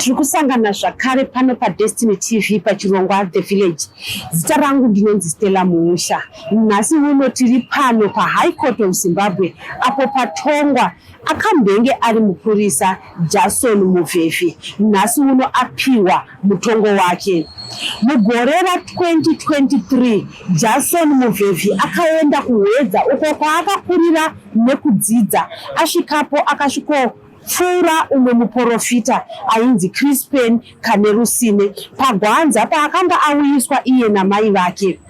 Tiri kusangana zvakare pano paDestiny TV pachirongwa The Village. Zita rangu ndinonzi Stella Muusha. Nhasi uno tiri pano paHigh Court of Zimbabwe apo patongwa akambenge ari mupurisa Jason Muvhevhi. Nhasi uno apiwa mutongo wake. Mugore ra2023, Jason Muvhevhi akaenda kuHwedza uko kwaakakurira nekudzidza. Asvikapo akasvikopfuura umwe muporofita ainzi Crispen Kanerusine pagwanza paakanga auyiswa iye namai vake.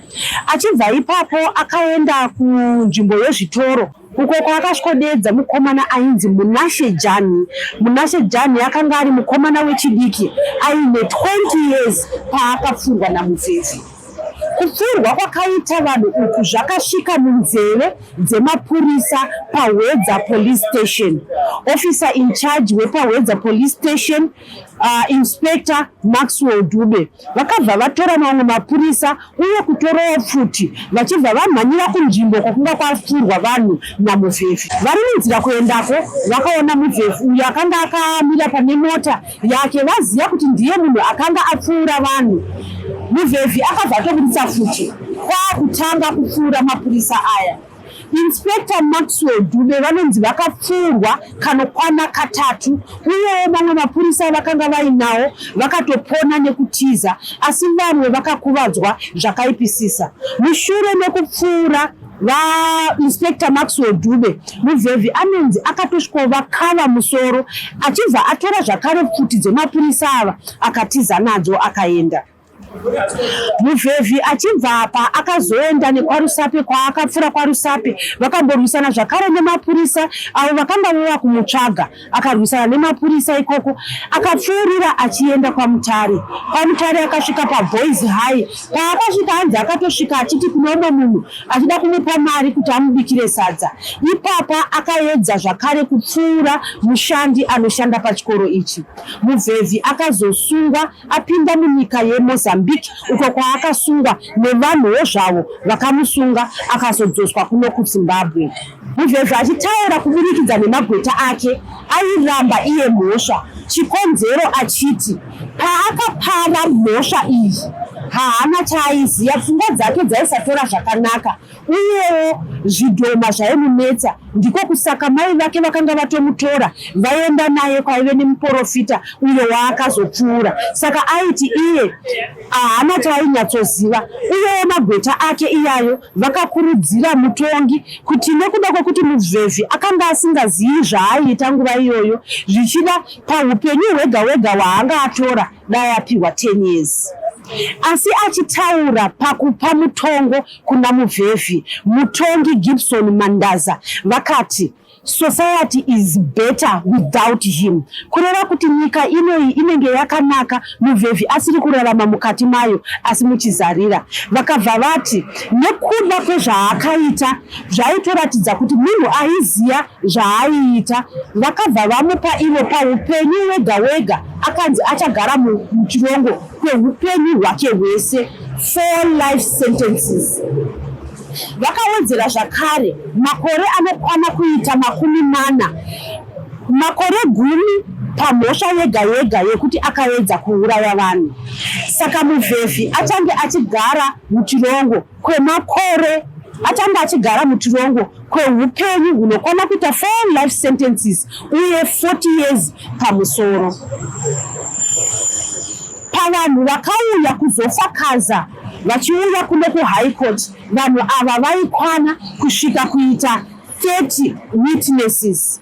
Achibva ipapo akaenda kunzvimbo yezvitoro uko kwaakasvikodeedza mukomana ainzi Munashe Jani. Munashe Jani akanga ari mukomana wechidiki aine 20 years paakapfurwa naMuvhevhi. Kupfurwa kwakaita vanhu uku zvakasvika munzeve dzemapurisa paHwedza Police Station. Officer in charge wepaHwedza Police Station, Inspector Maxwell Dube, vakabva vatora mamwe mapurisa uye kutorawo pfuti vachibva vamhanyira kunzvimbo kwakanga kwapfurwa vanhu naMuvhevhi. Vari munzira kuendako vakaona Muvhevhi uyo akanga akamira pane mota yake vaziva kuti ndiye munhu akanga apfuura vanhu. Muvhevhi akabva atobudisa pfuti kwakutanga kupfuura mapurisa aya. Inspector Maxwell Dube vanonzi vakapfuurwa kanokwana katatu uyewo mamwe mapurisa vakanga vainawo vakatopona nekutiza asi vamwe vakakuvadzwa zvakaipisisa. Mushure mekupfuura vaInspector Maxwell Dube, Muvhevhi anonzi akatosvikovakava musoro achibva atora zvakare pfuti dzemapurisa ava akatiza nadzo akaenda. Muvhevhi achibva apa akazoenda nekwaRusape kwaakapfura kwaRusape vakamborwisana zvakare nemapurisa avo vakanga vava kumutsvaga. Akarwisana nemapurisa ikoko akapfuurira achienda kwaMutare. KwaMutare akasvika paBoys High. Paakasvika hanzi akatosvika achiti kune umwe munhu achida kumupa mari kuti amubikire sadza. Ipapa akaedza zvakare kupfuura mushandi anoshanda pachikoro ichi. Muvhevhi akazosungwa apinda munyika yeMozambique uko kwaakasungwa nevanhuwo zvavo vakamusunga akazodzoswa kuno kuZimbabwe. Muvhevhi achitaura kuburikidza nemagweta ake airamba iye mhosva, chikonzero achiti paakapara mhosva iyi haana chaaiziva, pfungwa dzake dzaisatora zvakanaka uyewo zvidhoma zvaimunetsa. Ndiko kusaka mai vake vakanga vatomutora vaenda naye kwaive nemuporofita uyo waakazopfuura. Saka aiti iye haana chaainyatsoziva. Uyewo magweta ake iyayo vakakurudzira mutongi kuti nekuda kwekuti Muvhevhi akanga asingazivi zvaaiita nguva iyoyo, zvichida pahupenyu hwega hwega hwaanga atora dai apihwa 10 years. Asi achitaura pakupa mutongo kuna Muvhevhi, mutongi Gibson Mandaza vakati, Society is better without him, kureva kuti nyika inoyi inenge yakanaka Muvhevhi asiri kurarama mukati mayo asi muchizarira. Vakabva vati nekuda kwezvaakaita zvaitoratidza kuti munhu aiziya zvaaiita. Vakabva vamupa ivo paupenyu wega wega akanzi achagara muchirongo kweupenyu hwake hwese, 4 life sentences. Vakawedzera zvakare makore anokwana kuita 40, makore gumi pamhosva yega yega yekuti akaedza kuuraya vanhu. Saka Muvhevhi achange achigara mutirongo kwemakore achange achigara mutirongo kweupenyu hunokwana kuita 4 life sentences uye 40 years pamusoro. Pavanhu vakauya kuzofakaza vachiuya kuno kuHigh Court, vanhu ava vaikwana kusvika kuita 30 witnesses.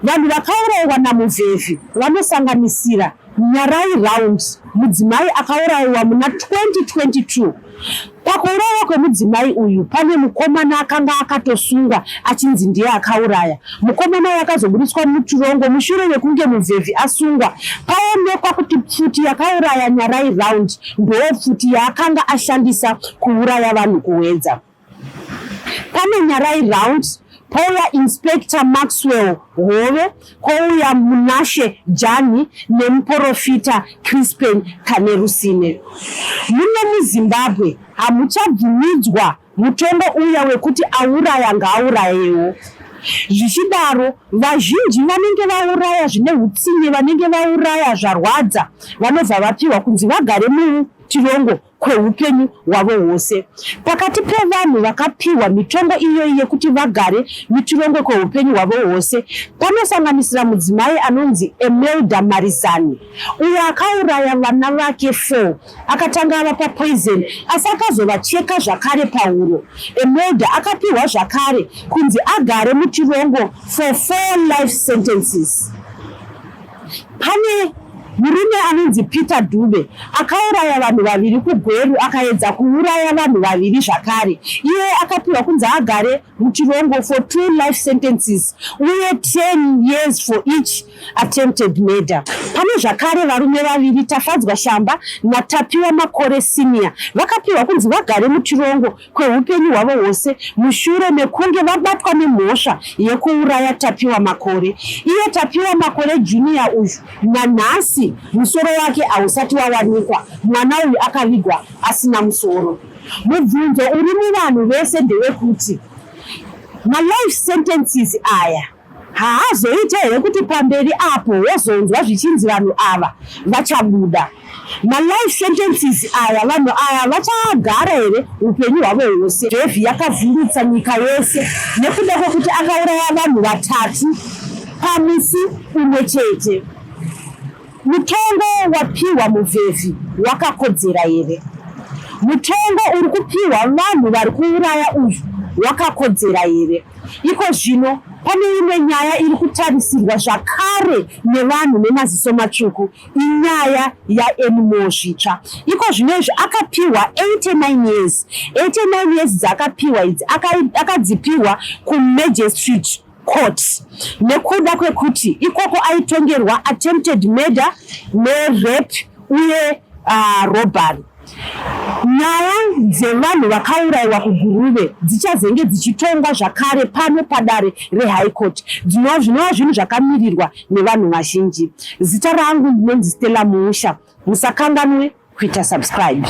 Vanhu vakauraiwa naMuvhevhi vanosanganisira Nyarai Round, mudzimai akauraiwa muna 2022. Pakuurawa kwemudzimai uyu pane mukomana akanga akatosungwa achinzi ndiye akauraya. Mukomana uyu akazoburitswa mutirongo mushure mekunge Muvhevhi asungwa. Paonekwa kuti pfuti yakauraya Nyarai Round ndoo pfuti yaakanga ashandisa kuuraya vanhu kuHwedza. Pane Nyarai Round, pouya Inspector Maxwell Hove, kouya Munashe Janhi nemuporofita Crispen Kanerusine. Muno muZimbabwe hamuchabvumidzwa mutongo uya wekuti auraya ngaaurayewo. Zvichidaro, vazhinji vanenge vauraya zvine utsinye, vanenge vauraya zvarwadza, vanobva vapiwa kunzi vagare mutirongo kweupenyu hwavo hwose. Pakati pevanhu vakapiwa mitongo iyoyi yekuti vagare mutirongo kweupenyu hwavo hwose panosanganisira mudzimai anonzi Emelda Marizani uyo akauraya vana vake 4 akatanga avapa poison asi akazovacheka zvakare pahuro. Emelda akapiwa zvakare kunzi agare mutirongo for 4 life sentences. Pane murume anonzi Peter Dube akauraya vanhu vaviri kuGweru akaedza kuuraya vanhu vaviri zvakare. Iye akapiwa kunzi agare mutirongo for 2 life sentences uye 10 years for each attempted murder. Pane zvakare varume vaviri Tafadzwa Shamba naTapiwa Makore Senior vakapiwa kunzi vagare mutirongo kweupenyu hwavo hwose mushure mekunge vabatwa nemhosva yekuuraya Tapiwa Makore. Iye Tapiwa Makore Junior uyu nanhasi musoro wake hausati wawanikwa, mwana uyu akavigwa asina musoro. Mubvunzo uri muvanhu vese ndewekuti malife sentences aya Haazoite here kuti pamberi apo wozonzwa zvichinzi vanhu ava vachabuda? Malife sentences aya vanhu aya vachagara here hupenyu hwavo hwose? Devi yakavhundutsa nyika yose nekuda kwekuti akauraya vanhu vatatu pamusi umwe chete. Mutongo wapihwa Muvhevhi wakakodzera here? Mutongo uri kupihwa vanhu vari kuuraya uyu wakakodzera here? Iko zvino pane imwe nyaya iri kutarisirwa zvakare nevanhu nemaziso matsvuku, inyaya yaAnymore Zvitsva. Iko zvino izvi akapihwa 89 years. 89 years dzaakapihwa idzi akadzipihwa kuMagistrate Court nekuda kwekuti ikoko aitongerwa attempted murder nerape uye robbery. Nyaya dzevanhu vakauraiwa kuGuruve dzichazenge dzichitongwa zvakare pano padare reHigh Court dzinova zvinova zvinhu zvakamirirwa nevanhu vazhinji. Zita rangu ndinonzi Stella Muusha. Musakanganwe kuita subscribe.